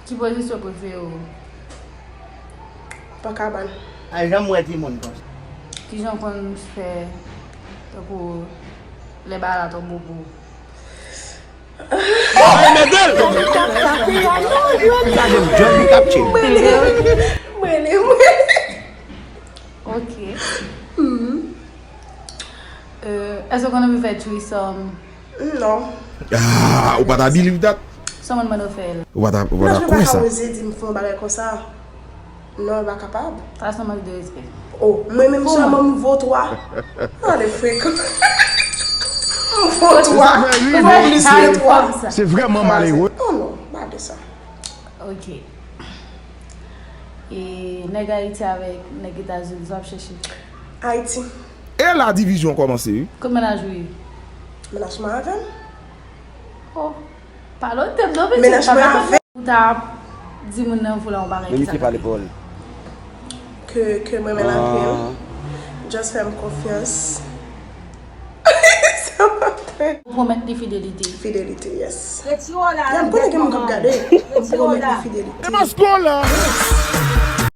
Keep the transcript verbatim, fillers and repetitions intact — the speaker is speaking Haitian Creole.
Ki pozisyon prefere w? Pankabann. A janm wè timoun konsa. Kijan w konn fè tankou lè bagay la tonbe pou ou? Ay, mèt l! Sa gen djòl li kapche. Mwen, mwen, mwen. Ok. Euh, èske w konn anvi fè threesome? Non. Ah, ou pa ta believe that? Sèlman mwen fè l. Ou pa ta, ou pa Non, ta je kwè pa sa? Ka oze di m fè yon bagay konsa. Non, m pa kapab. Sa se mank de respè. Oh, mwen menm sèlman m vo twa. Gade frekan. M vo twa. M vo plis ke twa. Se vrèman malere. Oh non, pa de sa. Ok. E nèg Ayiti avèk nèg Etazini, sa w ap chèche? Ayiti. E la divizyon kòmanse, wi. Kot mennaj ou ye? Mennaj mwen avè m. Oh. Pale w tèt non, pitit. Mennaj mwen avè Ou ta ap di moun nan vou la yon bagay Men ki misye pale pou li. Ke, ke mwen menm avè l. Ah, Just fè m konfyans. Ou pwomèt li fidelite. Fidelite, yes. Retire w la. Yam konnen gen moun k ap gade. M pwomèt li fidelite. E masko la!